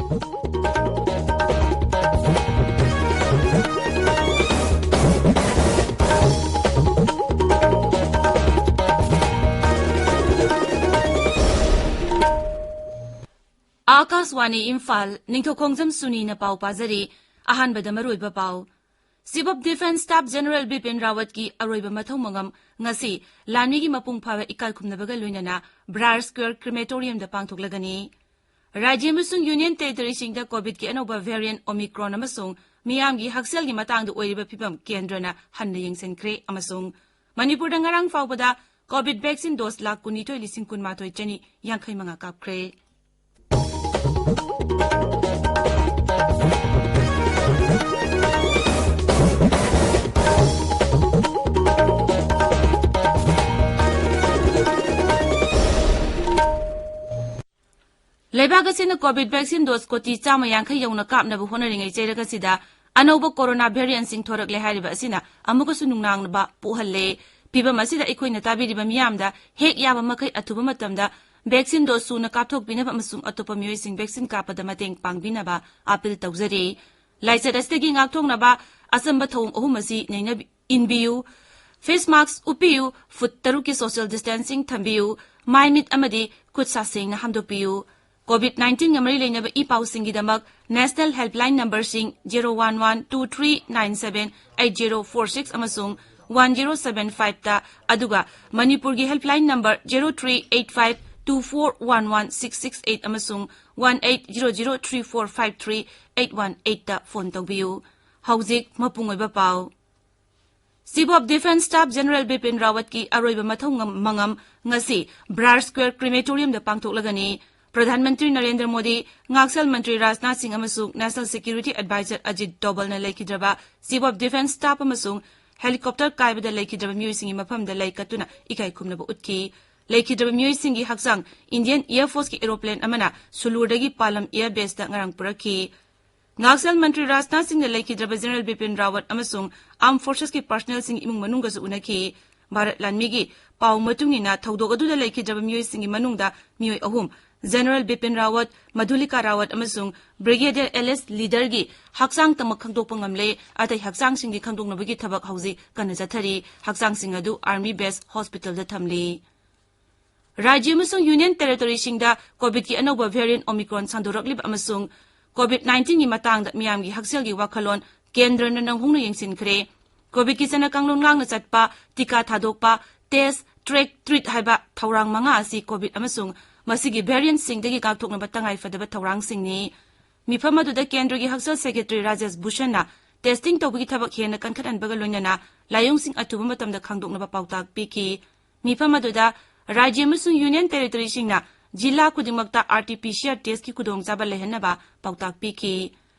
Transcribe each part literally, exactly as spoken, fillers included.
ꯑꯥꯀꯥꯁꯋꯥꯅꯤ ꯏꯝꯐꯥꯜ, ꯅꯤꯡꯊꯧꯈꯣꯡꯖꯝ ꯁꯨꯅꯤꯅ ꯄꯥꯎ ꯄꯥꯖꯔꯤ꯫ ꯑꯍꯥꯟꯕꯗ ꯃꯔꯨꯑꯣꯏꯕ ꯄꯥꯎ꯫ Chief of Defence Staff General Bipin ꯔꯥꯋꯠꯀꯤ ꯑꯔꯣꯏꯕ ꯃꯊꯧ ꯃꯉꯝ ꯉꯁꯤ ꯂꯥꯟꯃꯤꯒꯤ ꯃꯄꯨꯡ ꯐꯥꯕ ꯏꯀꯥꯏ ꯈꯨꯝꯅꯕꯒ ꯂꯣꯏꯅꯅ ꯕ꯭ꯔꯥꯔ ꯁ꯭ꯀ꯭ꯋꯦꯔ ꯀ꯭ꯔꯤꯃꯦꯇꯣꯔꯤꯌꯝꯗ ꯄꯥꯡꯊꯣꯛꯂꯒꯅꯤ꯫ ꯔꯥꯖ꯭ꯌ ꯑꯃꯁꯨꯡ ꯌꯨꯅꯤꯌꯟ ꯇꯦꯔꯤꯇꯣꯔꯤꯁꯤꯡꯗ ꯀꯣꯚꯤꯗꯀꯤ ꯑꯅꯧꯕ ꯚꯦꯔꯤꯌꯦꯟꯠ ꯑꯣꯃꯤꯀ꯭ꯔꯣꯟ ꯑꯃꯁꯨꯡ ꯃꯤꯌꯥꯝꯒꯤ ꯍꯛꯁꯦꯜꯒꯤ ꯃꯇꯥꯡꯗ ꯑꯣꯏꯔꯤꯕ ꯐꯤꯕꯝ ꯀꯦꯟꯗ꯭ꯔꯅ ꯍꯟꯅ ꯌꯦꯡꯁꯤꯟꯈ꯭ꯔꯦ ꯑꯃꯁꯨꯡ ꯃꯅꯤꯄꯨꯔꯗ ꯉꯔꯥꯡ ꯐꯥꯎꯕꯗ ꯀꯣꯚꯤꯗ ꯚꯦꯛꯁꯤꯟ ꯗꯣꯁ ꯂꯥꯈ ꯀꯨꯟꯅꯤꯊꯣꯏ ꯂꯤꯁꯤꯡ ꯀꯨꯟꯃꯥꯊꯣꯏ ꯆꯅꯤ ꯌꯥꯡꯈꯩ ꯃꯉꯥ ꯀꯥꯞꯈ꯭ꯔꯦ꯫ ꯂꯩꯕꯥꯛ ꯑꯁꯤꯅ ꯀꯣꯚꯤꯗ ꯚꯦꯛꯁꯤꯟ ꯗꯣꯁ ꯀꯣꯇꯤ ꯆꯥꯝꯃ ꯌꯥꯡꯈꯩ ꯌꯧꯅ ꯀꯥꯞꯅꯕ ꯍꯣꯠꯅꯔꯤꯉꯩ ꯆꯩꯔꯛ ꯑꯁꯤꯗ ꯑꯅꯧꯕ ꯀꯣꯔꯣꯅꯥ ꯚꯦꯔꯤꯌꯦꯟꯠꯁꯤꯡ ꯊꯣꯔꯛꯂꯦ ꯍꯥꯏꯔꯤꯕ ꯑꯁꯤꯅ ꯑꯃꯨꯛꯀꯁꯨ ꯅꯨꯡꯅꯥꯡꯕ ꯄꯣꯛꯍꯜꯂꯦ꯫ ꯐꯤꯕꯝ ꯑꯁꯤꯗ ꯑꯩꯈꯣꯏꯅ ꯇꯥꯕꯤꯔꯤꯕ ꯃꯤꯌꯥꯝꯗ ꯍꯦꯛ ꯌꯥꯕ ꯃꯈꯩ ꯑꯊꯨꯕ ꯃꯇꯝꯗ ꯚꯦꯛꯁꯤꯟ ꯗꯣꯁ ꯁꯨꯅ ꯀꯥꯞꯊꯣꯛꯄꯤꯅꯕ ꯑꯃꯁꯨꯡ ꯑꯇꯣꯞꯄ ꯃꯤꯑꯣꯏꯁꯤꯡ ꯚꯦꯛꯁꯤꯟ ꯀꯥꯞꯄꯗ ꯃꯇꯦꯡ ꯄꯥꯡꯕꯤꯅꯕ ꯑꯄꯤꯜ ꯇꯧꯖꯔꯤ꯫ ꯂꯥꯏꯆꯠ ꯑꯁꯤꯗꯒꯤ ꯉꯥꯛꯊꯣꯛꯅꯕ ꯑꯆꯝꯕ ꯊꯧꯑꯣꯡ ꯑꯍꯨꯝ ꯑꯁꯤ ꯅꯩꯅꯕꯤ-, ꯏꯟꯕꯤꯌꯨ꯫ ꯐꯦꯁ ꯃꯥꯁꯛ ꯎꯞꯄꯤꯌꯨ, ꯐꯨꯠ ꯇꯔꯨꯛꯀꯤ ꯁꯣꯁꯤꯌꯦꯜ ꯗꯤꯁꯇꯦꯟꯁꯤꯡ ꯊꯝꯕꯤꯌꯨ, ꯃꯥꯏ ꯃꯤꯠ ꯑꯃꯗꯤ ꯈꯨꯠ ꯁꯥ ꯁꯦꯡꯅ ꯍꯥꯝꯗꯣꯛꯄꯤꯌꯨ꯫ ꯀꯣꯚꯤꯗ ꯅꯥꯏꯟꯇꯤꯟꯒ ꯃꯔꯤ ꯂꯩꯅꯕ ꯏ ꯄꯥꯎꯁꯤꯡꯒꯤꯗꯃꯛ ꯅꯦꯁꯅꯦꯜ ꯍꯦꯜꯞꯂꯥꯏꯟ ꯅꯝꯕꯔꯁꯤꯡ zero one one two three nine seven eight zero four six ꯑꯃꯁꯨꯡ ꯋꯥꯟ ꯖꯦꯔꯣ ꯁꯚꯦꯟ ꯐꯥꯏꯚꯇ, ꯑꯗꯨꯒ ꯃꯅꯤꯄꯨꯔꯒꯤ helpline number zero three eight five two four one one six six eight ꯑꯃꯁꯨꯡ one eight zero zero three four five three eight one ꯑꯩꯠꯇ phone ꯇꯧꯕꯤꯌꯨ꯫ ꯍꯧꯖꯤꯛ ꯃꯄꯨꯡ ꯑꯣꯏꯕ ꯄꯥꯎ꯫ Chief of Defence Staff General Bipin ꯔꯥꯋꯠꯀꯤ ꯑꯔꯣꯏꯕ ꯃꯊꯧ ꯉꯝ-, ꯃꯉꯝ ꯉꯁꯤ ꯕ꯭ꯔꯥꯔ ꯁ꯭ꯀ꯭ꯋꯦꯔ ꯀ꯭ꯔꯤꯃꯦꯇꯣꯔꯤꯌꯝꯗ ꯄꯥꯡꯊꯣꯛꯂꯒꯅꯤ꯫ ꯄ꯭ꯔꯙꯥꯟ ꯃꯟꯇ꯭ꯔꯤ ꯅꯔꯦꯟꯗ꯭ꯔ ꯃꯣꯗꯤ, ꯉꯥꯛꯁꯦꯜ ꯃꯟꯇ꯭ꯔꯤ ꯔꯥꯖꯅꯥꯊ ꯁꯤꯡ ꯑꯃꯁꯨꯡ ꯅꯦꯁꯅꯦꯜ ꯁꯦꯀ꯭ꯌꯨꯔꯤꯇꯤ ꯑꯦꯗꯚꯥꯏꯖꯔ ꯑꯖꯤꯠ ꯗꯣꯚꯜꯅ ꯂꯩꯈꯤꯗ꯭ꯔꯕ Chief of Defence Staff ꯑꯃꯁꯨꯡ ꯍꯦꯂꯤꯀꯣꯞꯇꯔ ꯀꯥꯏꯕꯗ ꯂꯩꯈꯤꯗ꯭ꯔꯕ ꯃꯤꯑꯣꯏꯁꯤꯡꯒꯤ ꯃꯐꯝꯗ ꯂꯩ ꯀꯠꯇꯨꯅ ꯏꯀꯥꯏ ꯈꯨꯝꯅꯕ ꯎꯠꯈꯤ꯫ ꯂꯩꯈꯤꯗ꯭ꯔꯕ ꯃꯤꯑꯣꯏꯁꯤꯡꯒꯤ ꯍꯛꯆꯥꯡ ꯏꯟꯗꯤꯌꯟ ꯑꯦꯌꯔ ꯐꯣꯔꯁꯀꯤ ꯑꯦꯔꯣꯄ꯭ꯂꯦꯟ ꯑꯃꯅ ꯁꯨꯂꯨꯔꯗꯒꯤ ꯄꯥꯂꯝ ꯑꯦꯌꯔ ꯕꯦꯁꯇ ꯉꯔꯥꯡ ꯄꯨꯔꯛꯈꯤ꯫ ꯉꯥꯛꯁꯦꯜ ꯃꯟꯇ꯭ꯔꯤ ꯔꯥꯖꯅꯥꯊ ꯁꯤꯡꯅ ꯂꯩꯈꯤꯗ꯭ꯔꯕ ꯖꯦꯅꯔꯦꯜ ꯕꯤꯄꯤꯟ ꯔꯥꯋꯠ ꯑꯃꯁꯨꯡ ꯑꯥꯔꯝ ꯐꯣꯔꯁꯦꯁꯀꯤ ꯄꯔꯁꯅꯦꯜꯁꯤꯡ ꯏꯃꯨꯡ ꯃꯅꯨꯡꯒꯁꯨ ꯎꯅꯈꯤ꯫ ꯚꯥꯔꯠ ꯂꯥꯟꯃꯤꯒꯤ ꯄꯥꯎ ꯃꯇꯨꯡ ꯏꯟꯅ, ꯊꯧꯗꯣꯛ ꯑꯗꯨꯗ ꯂꯩꯈꯤꯗ꯭ꯔꯕ ꯃꯤꯑꯣꯏꯁꯤꯡꯒꯤ ꯃꯅꯨꯡꯗ ꯃꯤꯑꯣꯏ ꯑꯍꯨꯝ, General Bipin Rawat, Madhulika Rawat ꯑꯃꯁꯨꯡ Brigadier ꯑꯦꯜ ꯑꯦꯁ ꯂꯤꯗꯔꯒꯤ ꯍꯛꯆꯥꯡ ꯇꯃꯛ ꯈꯪꯗꯣꯛꯄ ꯉꯝꯂꯦ꯫ ꯑꯇꯩ ꯍꯛꯆꯥꯡꯁꯤꯡꯒꯤ ꯈꯪꯗꯣꯛꯅꯕꯒꯤ ꯊꯕꯛ ꯍꯧꯖꯤꯛ ꯀꯟꯅ ꯆꯠꯊꯔꯤ꯫ ꯍꯛꯆꯥꯡꯁꯤꯡ ꯑꯗꯨ ꯑꯥꯔꯃꯤ ꯕꯦꯁ ꯍꯣꯁꯄꯤꯇꯥꯜꯗ ꯊꯝꯂꯤ꯫ ꯔꯥꯖ꯭ꯌ ꯑꯃꯁꯨꯡ ꯌꯨꯅꯤꯌꯟ ꯇꯦꯔꯤꯇꯣꯔꯤꯁꯤꯡꯗ ꯀꯣꯚꯤꯗꯀꯤ ꯑꯅꯧꯕ ꯚꯦꯔꯤꯌꯦꯟꯠ ꯑꯣꯃꯤꯀ꯭ꯔꯣꯟ ꯁꯟꯗꯣꯔꯛꯂꯤꯕ ꯑꯃꯁꯨꯡ ꯀꯣꯚꯤꯗ ꯅꯥꯏꯟꯇꯤꯟꯒꯤ ꯃꯇꯥꯡꯗ ꯃꯤꯌꯥꯝꯒꯤ ꯍꯛꯁꯦꯜꯒꯤ ꯋꯥꯈꯜꯂꯣꯟ ꯀꯦꯟꯗ꯭ꯔꯅ ꯅꯧꯍꯧꯅ ꯌꯦꯡꯁꯤꯟꯈ꯭ꯔꯦ꯫ ꯀꯣꯚꯤꯗꯀꯤ ꯆꯠꯅ ꯀꯥꯡꯂꯣꯟ ꯉꯥꯛꯅ ꯆꯠꯄ, ꯇꯤꯀꯥ ꯊꯥꯗꯣꯛꯄ, ꯇꯦꯁ, ꯇ꯭ꯔꯦꯛ, ꯇ꯭ꯔꯤꯠ ꯍꯥꯏꯕ ꯊꯧꯔꯥꯡ ꯃꯉꯥ ꯑꯁꯤ ꯀꯣꯚꯤꯗ ꯑꯃꯁꯨꯡ ꯃꯁꯤꯒꯤ ꯚꯦꯔꯤꯌꯦꯟꯠꯁꯤꯡꯗꯒꯤ ꯉꯥꯛꯊꯣꯛꯅꯕ ꯇꯉꯥꯏꯐꯗꯕ ꯊꯧꯔꯥꯡꯁꯤꯡꯅꯤ꯫ ꯃꯤꯐꯝ ꯑꯗꯨꯗ ꯀꯦꯟꯗ꯭ꯔꯒꯤ ꯍꯛꯁꯦꯜ ꯁꯦꯀ꯭ꯔꯦꯇꯔꯤ ꯔꯥꯖꯦꯁ ꯚꯨꯁꯟꯅ ꯇꯦꯁꯇꯤꯡ ꯇꯧꯕꯒꯤ ꯊꯕꯛ ꯍꯦꯟꯅ ꯀꯟꯈꯠꯍꯟꯕꯒ ꯂꯣꯏꯅꯅ ꯂꯥꯏꯑꯣꯡꯁꯤꯡ ꯑꯊꯨꯕ ꯃꯇꯝꯗ ꯈꯪꯗꯣꯛꯅꯕ ꯄꯥꯎꯇꯥꯛ ꯄꯤꯈꯤ꯫ ꯃꯤꯐꯝ ꯑꯗꯨꯗ ꯔꯥꯖ꯭ꯌ ꯑꯃꯁꯨꯡ ꯌꯨꯅꯤꯌꯟ ꯇꯦꯔꯤꯇꯣꯔꯤꯁꯤꯡꯅ ꯖꯤꯂꯥ ꯈꯨꯗꯤꯡꯃꯛꯇ R T P C R ꯇꯦꯁꯀꯤ ꯈꯨꯗꯣꯡꯆꯥꯕ ꯂꯩꯍꯟꯅꯕ ꯄꯥꯎꯇꯥꯛ ꯄꯤꯈꯤ꯫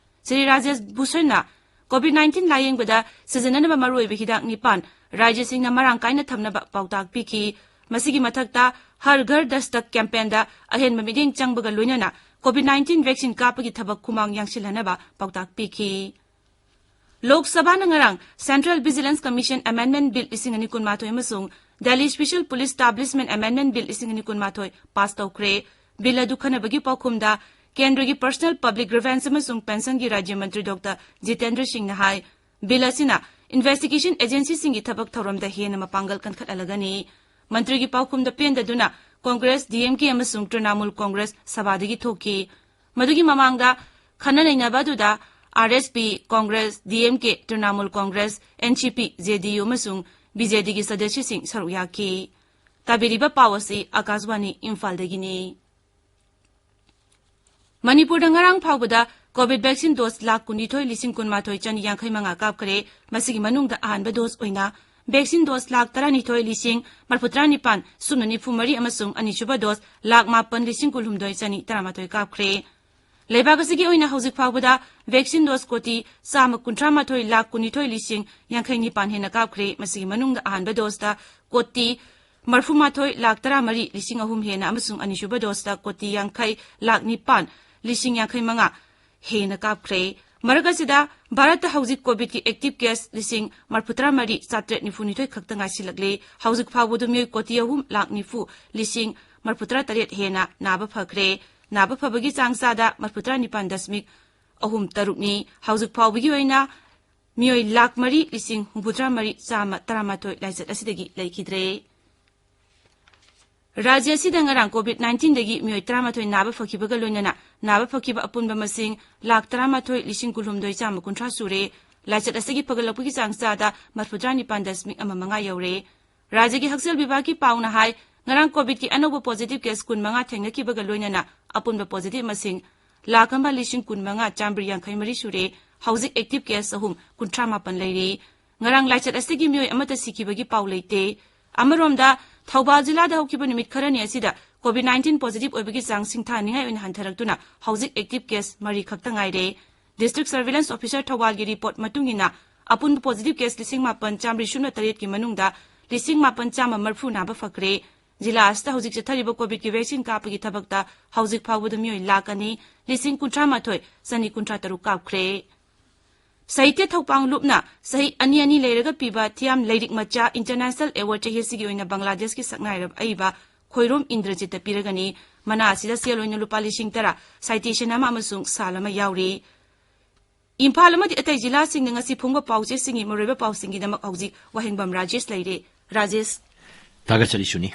ꯁ꯭ꯔꯤ ꯔꯥꯖꯦꯁ ꯚꯨꯁꯟꯅ ꯀꯣꯚꯤꯗ ꯅꯥꯏꯟꯇꯤꯟ ꯂꯥꯌꯦꯡꯕꯗ ꯁꯤꯖꯤꯟꯅꯅꯕ ꯃꯔꯨꯑꯣꯏꯕ ꯍꯤꯗꯥꯛ ꯅꯤꯄꯥꯟ ꯔꯥꯖ꯭ꯌꯁꯤꯡꯅ ꯃꯔꯥꯡ ꯀꯥꯏꯅ ꯊꯝꯅꯕ ꯄꯥꯎꯇꯥꯛ ꯄꯤꯈꯤ꯫ ꯃꯁꯤꯒꯤ ꯃꯊꯛꯇ ꯍꯔ ꯘꯔ ꯗꯁꯇꯛ ꯀꯦꯝꯄꯦꯟꯗ ꯑꯍꯦꯟꯕ ꯃꯤꯠꯌꯦꯡ ꯆꯪꯕꯒ ꯂꯣꯏꯅꯅ ꯀꯣꯚꯤꯗ ꯅꯥꯏꯟꯇꯤꯟ ꯚꯦꯛꯁꯤꯟ ꯀꯥꯞꯄꯒꯤ ꯊꯕꯛ ꯈꯨꯃꯥꯡ ꯌꯥꯡꯁꯤꯜꯍꯟꯅꯕ ꯄꯥꯎꯇꯥꯛ ꯄꯤꯈꯤ꯫ ꯂꯣꯛ ꯁꯚꯥꯅ ꯉꯔꯥꯡ Central Vigilance Commission Amendment Bill ꯂꯤꯁꯤꯡ ꯑꯅꯤ ꯀꯨꯟꯃꯥꯊꯣꯏ ꯑꯃꯁꯨꯡ Delhi Special Police Establishment Amendment Bill ꯂꯤꯁꯤꯡ ꯑꯅꯤ ꯀꯨꯟꯃꯥꯊꯣꯏ ꯄꯥꯁ ꯇꯧꯈ꯭ꯔꯦ꯫ ꯕꯤꯜ ꯑꯗꯨ ꯈꯟꯅꯕꯒꯤ ꯄꯥꯎꯈꯨꯝꯗ ꯀꯦꯟꯗ꯭ꯔꯒꯤ Personal Public Grievance ꯑꯃꯁꯨꯡ ꯄꯦꯟꯁꯟꯒꯤ ꯔꯥꯖ꯭ꯌ ꯃꯟꯇ꯭ꯔꯤ ꯗꯣꯛꯇꯔ ꯖꯤꯇꯦꯟꯗ꯭ꯔ ꯁꯤꯡꯅ ꯍꯥꯏ, ꯕꯤꯜ ꯑꯁꯤꯅ ꯏꯟꯚꯦꯁꯇꯤꯒꯦꯁꯟ ꯑꯦꯖꯦꯟꯁꯤꯁꯤꯡꯒꯤ ꯊꯕꯛ ꯊꯧꯔꯝꯗ ꯍꯦꯟꯅ ꯃꯄꯥꯡꯒꯜ ꯀꯟꯈꯠꯍꯜꯂꯒꯅꯤ꯫ ꯃꯟꯇ꯭ꯔꯤꯒꯤ ꯄꯥꯎꯈꯨꯝꯗ ꯄꯦꯟꯗꯗꯨꯅ ꯀꯣꯡꯒ꯭ꯔꯦꯁ, ꯗꯤ ꯑꯦꯝ ꯀꯦ ꯑꯃꯁꯨꯡ ꯇ꯭ꯔꯤꯅꯥꯃꯨꯜ ꯀꯣꯡꯒ꯭ꯔꯦꯁ ꯁꯚꯥꯗꯒꯤ ꯊꯣꯛꯈꯤ꯫ ꯃꯗꯨꯒꯤ ꯃꯃꯥꯡꯗ ꯈꯟꯅ ꯅꯩꯅꯕ ꯑꯗꯨꯗ R S P, Congress, D M K, Trinamool Congress, N C P, J D U ꯑꯃꯁꯨꯡ ꯕꯤ ꯖꯦ ꯗꯤꯒꯤ ꯁꯗꯁ꯭ꯌꯁꯤꯡ ꯁꯔꯨꯛ ꯌꯥꯈꯤ꯫ ꯇꯥꯕꯤꯔꯤꯕ ꯄꯥꯎ ꯑꯁꯤ ꯑꯀꯥꯁꯕꯥꯅꯤ ꯏꯝꯐꯥꯜꯗꯒꯤꯅꯤ꯫ ꯃꯅꯤꯄꯨꯔꯗ ꯉꯔꯥꯡ ꯐꯥꯎꯕꯗ ꯀꯣꯚꯤꯗ ꯚꯦꯛꯁꯤꯟ ꯗꯣꯁ ꯂꯥꯈ ꯀꯨꯟꯅꯤꯊꯣꯏ ꯂꯤꯁꯤꯡ ꯀꯨꯟꯃꯥꯊꯣꯏ ꯆꯅꯤ ꯌꯥꯡꯈꯩ ꯃꯉꯥ ꯀꯥꯞꯈ꯭ꯔꯦ꯫ ꯃꯁꯤꯒꯤ ꯃꯅꯨꯡꯗ ꯑꯍꯥꯟꯕ ꯗꯣꯁ ꯑꯣꯏꯅ ꯚꯦꯛꯁꯤꯟ ꯗꯣꯁ ꯂꯥꯈ ꯇꯔꯥꯅꯤꯊꯣꯏ ꯂꯤꯁꯤꯡ ꯃꯔꯐꯨꯇꯔꯥ ꯅꯤꯄꯥꯟ ꯁꯨꯞꯅ ꯅꯤꯐꯨ ꯃꯔꯤ ꯑꯃꯁꯨꯡ ꯑꯅꯤꯁꯨꯕ ꯗꯣꯁ ꯂꯥꯈ ꯃꯥꯄꯟ ꯂꯤꯁꯤꯡ ꯀꯨꯟꯍꯨꯝꯗꯣꯏ ꯆꯅꯤ ꯇꯔꯥꯃꯥꯊꯣꯏ ꯀꯥꯞꯈ꯭ꯔꯦ꯫ ꯂꯩꯕꯥꯛ ꯑꯁꯤꯒꯤ ꯑꯣꯏꯅ ꯍꯧꯖꯤꯛ ꯐꯥꯎꯕꯗ ꯚꯦꯛꯁꯤꯟ ꯗꯣꯁ ꯀꯣꯇꯤ ꯆꯥꯝꯃ ꯀꯨꯟꯊ꯭ꯔꯥ ꯃꯥꯊꯣꯏ ꯂꯥꯈ ꯀꯨꯟꯅꯤꯊꯣꯏ ꯂꯤꯁꯤꯡ ꯌꯥꯡꯈꯩ ꯅꯤꯄꯥꯟ ꯍꯦꯟꯅ ꯀꯥꯞꯈ꯭ꯔꯦ꯫ ꯃꯁꯤꯒꯤ ꯃꯅꯨꯡꯗ ꯑꯍꯥꯟꯕ ꯗꯣꯁꯇ ꯀꯣꯇꯤ ꯃꯔꯐꯨ ꯃꯥꯊꯣꯏ ꯂꯥꯈ ꯇꯔꯥ ꯃꯔꯤ ꯂꯤꯁꯤꯡ ꯑꯍꯨꯝ ꯍꯦꯟꯅ ꯑꯃꯁꯨꯡ ꯑꯅꯤꯁꯨꯕ ꯗꯣꯁꯇ ꯀꯣꯇꯤ ꯌꯥꯡꯈꯩ ꯂꯥꯈ ꯅꯤꯄꯥꯟ ꯂꯤꯁꯤꯡ ꯌꯥꯡꯈꯩ ꯃꯉꯥ ꯍꯦꯟꯅ ꯀꯥꯞꯈ꯭ꯔꯦ꯫ ꯃꯔꯛ ꯑꯁꯤꯗ ꯚꯥꯔꯠꯇ ꯍꯧꯖꯤꯛ ꯀꯣꯚꯤꯗꯀꯤ ꯑꯦꯛꯇꯤꯚ ꯀꯦꯁ ꯂꯤꯁꯤꯡ ꯃꯔꯐꯨꯇꯔꯥ ꯃꯔꯤ ꯆꯥꯇ꯭ꯔꯦꯠ ꯅꯤꯐꯨ ꯅꯤꯊꯣꯏ ꯈꯛꯇ ꯉꯥꯏꯁꯤꯜꯂꯛꯂꯦ꯫ ꯍꯧꯖꯤꯛ ꯐꯥꯎꯕꯗ ꯃꯤꯑꯣꯏ ꯀꯣꯇꯤ ꯑꯍꯨꯝ ꯂꯥꯈ ꯅꯤꯐꯨ ꯂꯤꯁꯤꯡ ꯃꯔꯤꯐꯨꯇꯔꯥ ꯇꯔꯦꯠ ꯍꯦꯟꯅ ꯅꯥꯕ ꯐꯈ꯭ꯔꯦ꯫ ꯅꯥꯕ ꯐꯕꯒꯤ ꯆꯥꯡ ꯆꯥꯗ ꯃꯔꯤꯐꯨꯇꯔꯥ ꯅꯤꯄꯥꯟ ꯗꯁꯃꯤꯛ ꯑꯍꯨꯝ ꯇꯔꯨꯛꯅꯤ꯫ ꯍꯧꯖꯤꯛ ꯐꯥꯎꯕꯒꯤ ꯑꯣꯏꯅ ꯃꯤꯑꯣꯏ ꯂꯥꯈ ꯃꯔꯤ ꯂꯤꯁꯤꯡ ꯍꯨꯝꯐꯨꯇꯔꯥ ꯃꯔꯤ ꯆꯥꯝꯃ ꯇꯔꯥꯃꯥꯊꯣꯏ ꯂꯥꯏꯆꯠ ꯑꯁꯤꯗꯒꯤ ꯂꯩꯈꯤꯗ꯭ꯔꯦ꯫ ꯔꯥꯖ꯭ꯌ ꯑꯁꯤꯗ ꯉꯔꯥꯡ COVID nineteenꯗꯒꯤ ꯃꯤꯑꯣꯏ ꯇꯔꯥꯃꯥꯊꯣꯏ ꯅꯥꯕ ꯐꯈꯤꯕꯒ ꯂꯣꯏꯅꯅ ꯅꯥꯕ ꯐꯈꯤꯕ ꯑꯄꯨꯟꯕ ꯃꯁꯤꯡ ꯂꯥꯈ ꯇꯔꯥꯃꯥꯊꯣꯏ ꯂꯤꯁꯤꯡ ꯀꯨꯟꯍꯨꯝꯗꯣꯏ ꯆꯥꯝꯃ ꯀꯨꯟꯊ꯭ꯔꯥ ꯁꯨꯔꯦ꯫ ꯂꯥꯏꯆꯠ ꯑꯁꯤꯒꯤ ꯐꯒꯠꯂꯛꯄꯒꯤ ꯆꯥꯡ ꯆꯥꯗ ꯃꯔꯤꯐꯨꯇꯔꯥ ꯅꯤꯄꯥꯟ ꯗꯁꯃꯤꯛ ꯑꯃ ꯃꯉꯥ ꯌꯧꯔꯦ꯫ ꯔꯥꯖ꯭ꯌꯒꯤ ꯍꯛꯁꯦꯜ ꯕꯤꯚꯥꯒꯀꯤ ꯄꯥꯎꯅ ꯍꯥꯏ, ꯉꯔꯥꯡ COVIDꯀꯤ ꯑꯅꯧꯕ positive case ꯀꯨꯟꯃꯉꯥ ꯊꯦꯡꯅꯈꯤꯕꯒ ꯂꯣꯏꯅꯅ ꯑꯄꯨꯟꯕ positive ꯃꯁꯤꯡ ꯂꯥꯈ ꯑꯃ ꯂꯤꯁꯤꯡ ꯀꯨꯟꯃꯉꯥ ꯆꯥꯝꯃꯔꯤ ꯌꯥꯡꯈꯩ ꯃꯔꯤ ꯁꯨꯔꯦ꯫ ꯍꯧꯖꯤꯛ active case ꯆꯍꯨꯝ ꯀꯨꯟꯊ꯭ꯔꯥ ꯃꯥꯄꯟ ꯂꯩꯔꯤ꯫ ꯉꯔꯥꯡ ꯂꯥꯏꯆꯠ ꯑꯁꯤꯒꯤ ꯃꯤꯑꯣꯏ ꯑꯃꯠꯇ ꯁꯤꯈꯤꯕꯒꯤ ꯄꯥꯎ ꯂꯩꯇꯦ꯫ ꯑꯃꯔꯣꯝꯗ, ꯊꯧꯕꯥꯜ ꯖꯤꯂꯥꯗ ꯍꯧꯈꯤꯕ ꯅꯨꯃꯤꯠ ꯈꯔꯅꯤ ꯑꯁꯤꯗ COVID nineteen positive ꯑꯣꯏꯕꯒꯤ ꯆꯥꯡ ꯁꯤꯡꯊꯥꯅꯤꯡꯉꯥꯏ ꯑꯣꯏꯅ ꯍꯟꯊꯔꯛꯇꯨꯅ ꯍꯧꯖꯤꯛ active case ꯃꯔꯤ ꯈꯛꯇ ꯉꯥꯏꯔꯦ꯫ District Surveillance Officer ꯊꯧꯕꯥꯜꯒꯤ report ꯃꯇꯨꯡ ꯏꯟꯅ, ꯑꯄꯨꯟꯕ positive case ꯂꯤꯁꯤꯡ ꯃꯥꯄꯟ ꯆꯥꯝꯃꯔꯤ ꯁꯨꯞꯅ ꯇꯔꯦꯠꯀꯤ ꯃꯅꯨꯡꯗ ꯂꯤꯁꯤꯡ ꯃꯥꯄꯟ ꯆꯥꯝꯃ ꯃꯔꯤꯐꯨ ꯅꯥꯕ ꯐꯈ꯭ꯔꯦ꯫ ꯖꯤꯂꯥ ꯑꯁꯤꯗ ꯍꯧꯖꯤꯛ ꯆꯠꯊꯔꯤꯕ COVIDꯀꯤ vaccine ꯀꯥꯞꯄꯒꯤ ꯊꯕꯛꯇ ꯍꯧꯖꯤꯛ ꯐꯥꯎꯕꯗ ꯃꯤꯑꯣꯏ ꯂꯥꯈ ꯑꯅꯤ ꯂꯤꯁꯤꯡ ꯀꯨꯟꯊ꯭ꯔꯥ ꯃꯥꯊꯣꯏ ꯆꯅꯤ ꯀꯨꯟꯊ꯭ꯔꯥ ꯇꯔꯨꯛ ꯀꯥꯞꯈ꯭ꯔꯦ꯫ ꯁꯥꯍꯤꯇ꯭ꯌ ꯊꯧꯄꯥꯡ ꯂꯨꯞꯅ ꯆꯍꯤ ꯑꯅꯤ ꯑꯅꯤ ꯂꯩꯔꯒ ꯄꯤꯕ ꯊꯤꯌꯥꯝ ꯂꯥꯏꯔꯤꯛ ꯃꯆꯥ International Award ꯆꯍꯤ ꯑꯁꯤꯒꯤ ꯑꯣꯏꯅ ꯕꯪꯒ꯭ꯂꯥꯗꯦꯁꯀꯤ ꯁꯛꯅꯥꯏꯔꯕ ꯑꯏꯕ ꯈꯣꯏꯔꯣꯝ ꯏꯟꯗ꯭ꯔꯖꯤꯠꯇ ꯄꯤꯔꯒꯅꯤ꯫ ꯃꯅꯥ ꯑꯁꯤꯗ ꯁꯦꯜ ꯑꯣꯏꯅ ꯂꯨꯄꯥ ꯂꯤꯁꯤꯡ ꯇꯔꯥ, citation ꯑꯃ ꯑꯃꯁꯨꯡ ꯁꯥꯜ ꯑꯃ ꯌꯥꯎꯔꯤ꯫ ꯏꯝꯐꯥꯜ ꯑꯃꯗꯤ ꯑꯇꯩ ꯖꯤꯂꯥꯁꯤꯡꯗ ꯉꯁꯤ ꯐꯣꯡꯕ ꯄꯥꯎꯆꯦꯁꯤꯡꯒꯤ ꯃꯔꯨꯑꯣꯏꯕ ꯄꯥꯎꯁꯤꯡꯒꯤꯗꯃꯛ ꯍꯧꯖꯤꯛ ꯋꯥꯍꯦꯡꯕꯝ ꯔꯥꯖꯦꯁ ꯂꯩꯔꯦ꯫ ꯔꯥꯖꯦꯁ꯫ ꯊꯥꯒꯠꯆꯔꯤ ꯁꯨꯅꯤ꯫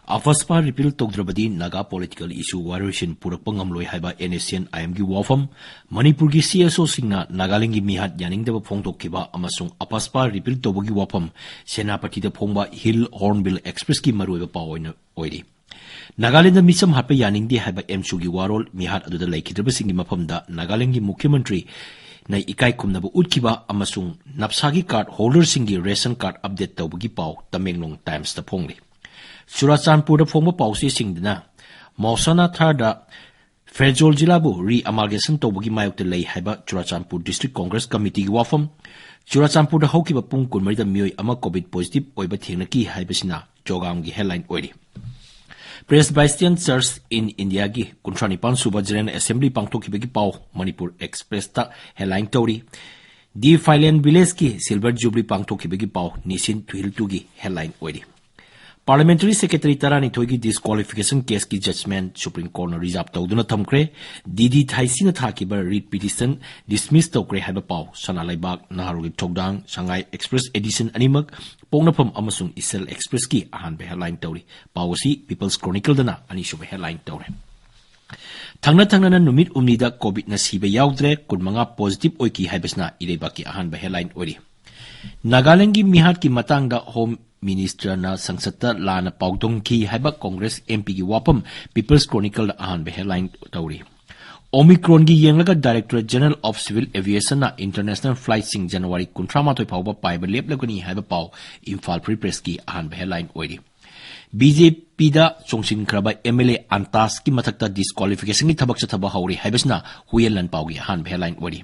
AFSPA repeal ꯇꯧꯗ꯭ꯔꯕꯗꯤ Naga political issue ꯋꯥꯔꯣꯏꯁꯤꯟ ꯄꯨꯔꯛꯄ ꯉꯝꯂꯣꯏ ꯍꯥꯏꯕ NSCN IMꯒꯤ ꯋꯥꯐꯝ꯫ ꯃꯅꯤꯄꯨꯔꯒꯤ CSOꯁꯤꯡꯅ ꯅꯥꯒꯥꯂꯦꯟꯒꯤ ꯃꯤꯍꯥꯠ ꯌꯥꯅꯤꯡꯗꯕ ꯐꯣꯡꯗꯣꯛꯈꯤꯕ ꯑꯃꯁꯨꯡ AFSPA repeal ꯇꯧꯕꯒꯤ ꯋꯥꯐꯝ ꯁꯦꯅꯥꯄꯇꯤꯗ ꯐꯣꯡꯕ Hill Hornbill Expressꯀꯤ ꯃꯔꯨꯑꯣꯏꯕ ꯄꯥꯎ ꯑꯣꯏꯅ ꯑꯣꯏꯔꯤ꯫ ꯅꯥꯒꯥꯂꯦꯟꯗ ꯃꯤꯆꯝ ꯍꯥꯠꯄ ꯌꯥꯅꯤꯡꯗꯦ ꯍꯥꯏꯕ ꯑꯦꯝꯁꯨꯒꯤ ꯋꯥꯔꯣꯜ ꯃꯤꯍꯥꯠ ꯑꯗꯨꯗ ꯂꯩꯈꯤꯗ꯭ꯔꯕꯁꯤꯡꯒꯤ ꯃꯐꯝꯗ ꯅꯥꯒꯥꯂꯦꯟꯒꯤ ꯃꯨꯈ꯭ꯌ ꯃꯟꯇ꯭ꯔꯤꯅ ꯏꯀꯥꯏ ꯈꯨꯝꯅꯕ ꯎꯠꯈꯤꯕ ꯑꯃꯁꯨꯡ ꯅꯞꯁꯥꯒꯤ card holderꯁꯤꯡꯒꯤ ration card update ꯇꯧꯕꯒꯤ ꯄꯥꯎ ꯇꯃꯦꯡꯂꯣꯡ Timesꯇ ꯐꯣꯡꯂꯤ꯫ ꯆꯨꯔꯥꯆꯥꯟꯄꯨꯔꯗ ꯐꯣꯡꯕ ꯄꯥꯎꯆꯦꯁꯤꯡꯗꯅ ꯃꯧꯁꯥꯅꯥ ꯊꯥꯔꯗ ꯐꯦꯔꯖꯣꯜ ꯖꯤꯂꯥꯕꯨ re-amalgamation ꯇꯧꯕꯒꯤ ꯃꯥꯌꯣꯛꯇ ꯂꯩ ꯍꯥꯏꯕ ꯆꯨꯔꯥꯆꯥꯟꯄꯨꯔ District Congress Committeeꯒꯤ ꯋꯥꯐꯝ, ꯆꯨꯔꯥꯆꯥꯟꯄꯨꯔꯗ ꯍꯧꯈꯤꯕ ꯄꯨꯡ ꯀꯨꯟꯃꯔꯤꯗ ꯃꯤꯑꯣꯏ ꯑꯃ COVID positive ꯑꯣꯏꯕ ꯊꯦꯡꯅꯈꯤ ꯍꯥꯏꯕꯁꯤꯅ ꯆꯣꯒꯥꯝꯒꯤ headline ꯑꯣꯏꯔꯤ꯫ Presbyterian Church in Indiaꯒꯤ ꯀꯨꯟꯊ꯭ꯔꯥ ꯅꯤꯄꯥꯟ ꯁꯨꯕ General Assembly ꯄꯥꯡꯊꯣꯛꯈꯤꯕꯒꯤ ꯄꯥꯎ ꯃꯅꯤꯄꯨꯔ Expressꯇ headline ꯇꯧꯔꯤ꯫ Defilen Villageꯀꯤ Silver Jubilee ꯄꯥꯡꯊꯣꯛꯈꯤꯕꯒꯤ ꯄꯥꯎ ꯅꯤꯁꯤꯟ ꯊꯨꯍꯤꯜꯇꯨꯒꯤ headline ꯑꯣꯏꯔꯤ꯫ Parliamentary Secretary ꯇꯔꯥꯅꯤꯊꯣꯏꯒꯤ disqualification caseꯀꯤ judgment Supreme Courtꯅ reserve ꯇꯧꯗꯨꯅ ꯊꯝꯈ꯭ꯔꯦ꯫ ꯗꯤ ꯗꯤ ꯊꯥꯏꯁꯤꯅ ꯊꯥꯈꯤꯕ writ petition dismiss ꯇꯧꯈ꯭ꯔꯦ ꯍꯥꯏꯕ ꯄꯥꯎ꯫ ꯁꯅꯥ ꯂꯩꯕꯥꯛ, ꯅꯍꯥꯔꯣꯜꯒꯤ ꯊꯧꯗꯥꯡ, ꯁꯉꯥꯏ Express edition ꯑꯅꯤꯃꯛ, ꯄꯣꯛꯅꯐꯝ ꯑꯃꯁꯨꯡ ꯏꯆꯦꯜ Expressꯀꯤ ꯑꯍꯥꯟꯕ headline ꯇꯧꯔꯤ꯫ ꯄꯥꯎ ꯑꯁꯤ People's Chronicleꯗꯅ ꯑꯅꯤꯁꯨꯕ headline ꯇꯧꯔꯦ꯫ ꯊꯪꯅ ꯊꯪꯅꯅ ꯅꯨꯃꯤꯠ ꯍꯨꯝꯅꯤꯗ COVIDꯅ ꯁꯤꯕ ꯌꯥꯎꯗ꯭ꯔꯦ, ꯀꯨꯟꯃꯉꯥ positive ꯑꯣꯏꯈꯤ ꯍꯥꯏꯕꯁꯤꯅ ꯏꯔꯩꯕꯥꯛꯀꯤ ꯑꯍꯥꯟꯕ headline ꯑꯣꯏꯔꯤ꯫ ꯅꯥꯒꯥꯂꯦꯟꯗꯒꯤ ꯃꯤꯍꯥꯠꯀꯤ ꯃꯇꯥꯡꯗ Home Ministerꯅ ꯁꯪꯁꯠꯇ ꯂꯥꯟꯅ ꯄꯥꯎꯗꯝꯈꯤ ꯍꯥꯏꯕ Congress MPꯒꯤ ꯋꯥꯐꯝ People's Chronicleꯗ ꯑꯍꯥꯟꯕ headline ꯇꯧꯔꯤ꯫ Omicronꯒꯤ ꯌꯦꯡꯂꯒ Directorate General of Civil Aviationꯅ international flightꯁꯤꯡ January ꯀꯨꯟꯊ꯭ꯔꯥ ꯃꯥꯊꯣꯏ ꯐꯥꯎꯕ ꯄꯥꯏꯕ ꯂꯦꯞꯂꯒꯅꯤ ꯍꯥꯏꯕ ꯄꯥꯎ Imphal Free Pressꯀꯤ ꯑꯍꯥꯟꯕ headline ꯑꯣꯏꯔꯤ꯫ BJPꯗ ꯆꯣꯡꯁꯤꯟꯈ꯭ꯔꯕ MLA ꯑꯟꯇꯥꯁꯀꯤ ꯃꯊꯛꯇ disqualificationꯒꯤ ꯊꯕꯛ ꯆꯠꯊꯕ ꯍꯧꯔꯦ ꯍꯥꯏꯕꯁꯤꯅ ꯍꯨꯌꯦꯟ ꯂꯥꯟꯄꯥꯎꯒꯤ ꯑꯍꯥꯟꯕ headline ꯑꯣꯏꯔꯤ꯫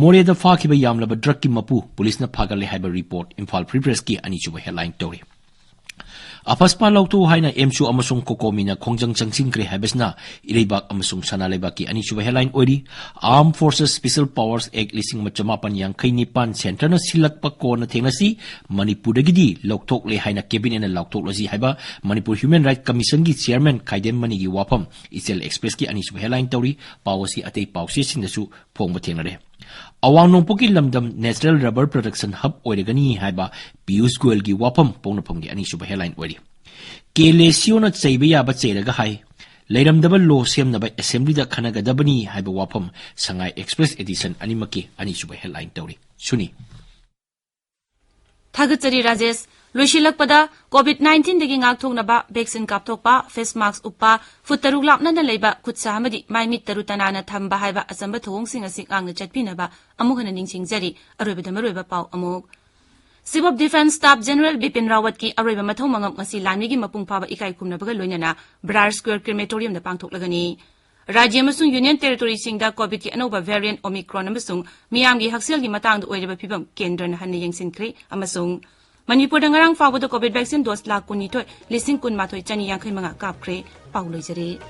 ꯃꯣꯔꯦꯗ ꯐꯥꯈꯤꯕ ꯌꯥꯝꯂꯕ drugꯀꯤ ꯃꯄꯨ ꯄꯨꯂꯤꯁꯅ ꯐꯥꯒꯠꯂꯦ ꯍꯥꯏꯕ report Imphal Free Pressꯀꯤ ꯑꯅꯤꯁꯨꯕ headline ꯇꯧꯔꯤ꯫ ꯑꯐꯁꯄꯥ ꯂꯧꯊꯣꯛꯎ ꯍꯥꯏꯅ AMSU ꯑꯃꯁꯨꯡ COCOMIꯅ ꯈꯣꯡꯖꯪ ꯆꯪꯁꯤꯟꯈ꯭ꯔꯦ ꯍꯥꯏꯕꯁꯤꯅ ꯏꯔꯩꯕꯥꯛ ꯑꯃꯁꯨꯡ ꯁꯅꯥ ꯂꯩꯕꯥꯛꯀꯤ ꯑꯅꯤꯁꯨꯕ headline ꯑꯣꯏꯔꯤ꯫ Armed Forces Special Powers Act ꯂꯤꯁꯤꯡ ꯑꯃ ꯆꯃꯥꯄꯟ ꯌꯥꯡꯈꯩ ꯅꯤꯄꯥꯟ centreꯅ ꯁꯤꯜꯂꯛꯄ ꯀꯣꯟꯅ ꯊꯦꯡꯅꯁꯤ, ꯃꯅꯤꯄꯨꯔꯗꯒꯤꯗꯤ ꯂꯧꯊꯣꯛꯂꯦ ꯍꯥꯏꯅ cabinetꯅ ꯂꯥꯎꯊꯣꯛꯂꯁꯤ ꯍꯥꯏꯕ Manipur Human Rights Commissionꯒꯤ chairman ꯈꯥꯏꯗꯦꯝ ꯃꯅꯤꯒꯤ ꯋꯥꯐꯝ ꯏꯆꯦꯜ Expressꯀꯤ ꯑꯅꯤꯁꯨꯕ headline ꯇꯧꯔꯤ꯫ ꯄꯥꯎ ꯑꯁꯤ ꯑꯇꯩ ꯄꯥꯎꯆꯦꯁꯤꯡꯗꯁꯨ ꯐꯣꯡꯕ ꯊꯦꯡꯅꯔꯦ꯫ ꯑꯋꯥꯡ ꯅꯣꯡꯄꯣꯛꯀꯤ ꯂꯝꯗꯝ natural rubber production hub ꯑꯣꯏꯔꯒꯅꯤ ꯍꯥꯏꯕ ꯄꯤꯌꯨꯁ ꯒꯣꯌꯜꯒꯤ ꯋꯥꯐꯝ ꯄꯣꯛꯅꯐꯝꯒꯤ ꯑꯅꯤꯁꯨꯕ headline ꯑꯣꯏꯔꯤ꯫ KLACOꯅ ꯆꯩꯕ ꯌꯥꯕ ꯆꯩꯔꯒ ꯍꯥꯏ, ꯂꯩꯔꯝꯗꯕ law ꯁꯦꯝꯅꯕ assemblyꯗ ꯈꯟꯅꯒꯗꯕꯅꯤ ꯍꯥꯏꯕ ꯋꯥꯐꯝ ꯁꯉꯥꯏ Express edition ꯑꯅꯤꯃꯛꯀꯤ ꯑꯅꯤꯁꯨꯕ headline ꯇꯧꯔꯤ꯫ ꯁꯨꯅꯤ꯫ ꯊꯥꯒꯠꯆꯔꯤ ꯔꯥꯖꯦꯁ꯫ ꯂꯣꯏꯁꯤꯜꯂꯛꯄꯗ, COVID nineteenꯗꯒꯤ ꯉꯥꯛꯊꯣꯛꯅꯕ vaccine ꯀꯥꯞꯊꯣꯛꯄ, face mask ꯎꯞꯄ, ꯐꯨꯠ ꯇꯔꯨꯛ ꯂꯥꯞꯅꯅ ꯂꯩꯕ, ꯈꯨꯠ ꯁꯥ ꯑꯃꯗꯤ ꯃꯥꯏ ꯃꯤꯠ ꯇꯔꯨ ꯇꯅꯥꯟꯅ ꯊꯝꯕ ꯍꯥꯏꯕ ꯑꯆꯝꯕ ꯊꯧꯑꯣꯡꯁꯤꯡ ꯑꯁꯤ ꯉꯥꯛꯅ ꯆꯠꯄꯤꯅꯕ ꯑꯃꯨꯛ ꯍꯟꯅ ꯅꯤꯡꯁꯤꯡꯖꯔꯤ꯫ ꯑꯔꯣꯏꯕꯗ ꯃꯔꯨꯑꯣꯏꯕ ꯄꯥꯎ ꯑꯃꯨꯛ꯫ Chief of Defence Staff General Bipin ꯔꯥꯋꯠꯀꯤ ꯑꯔꯣꯏꯕ ꯃꯊꯧ ꯃꯉꯝ ꯉꯁꯤ ꯂꯥꯟꯃꯤꯒꯤ ꯃꯄꯨꯡ ꯐꯥꯕ ꯏꯀꯥꯏ ꯈꯨꯝꯅꯕꯒ ꯂꯣꯏꯅꯅ Brar Square Crematoriumꯗ ꯄꯥꯡꯊꯣꯛꯂꯒꯅꯤ꯫ ꯔꯥꯖ꯭ꯌ ꯑꯃꯁꯨꯡ Union Territoryꯁꯤꯡꯗ COVIDꯀꯤ ꯑꯅꯧꯕ variant Omicron ꯑꯃꯁꯨꯡ ꯃꯤꯌꯥꯝꯒꯤ ꯍꯛꯁꯦꯜꯒꯤ ꯃꯇꯥꯡꯗ ꯑꯣꯏꯔꯤꯕ ꯐꯤꯚꯝ ꯀꯦꯟꯗ꯭ꯔꯅ ꯍꯟꯅ ꯌꯦꯡꯁꯤꯟꯈ꯭ꯔꯦ ꯑꯃꯁꯨꯡ ꯃꯅꯤꯄꯨꯔꯗ ꯉꯔꯥꯡ ꯐꯥꯎꯕꯗ COVID vaccine dose ꯂꯥꯈ ꯀꯨꯟꯅꯤꯊꯣꯏ, ꯂꯤꯁꯤꯡ ꯀꯨꯟꯃꯥꯊꯣꯏ, ꯆꯅꯤ ꯌꯥꯡꯈꯩ ꯃꯉꯥ ꯀꯥꯞꯈ꯭ꯔꯦ꯫ ꯄꯥꯎ ꯂꯣꯏꯖꯔꯦ꯫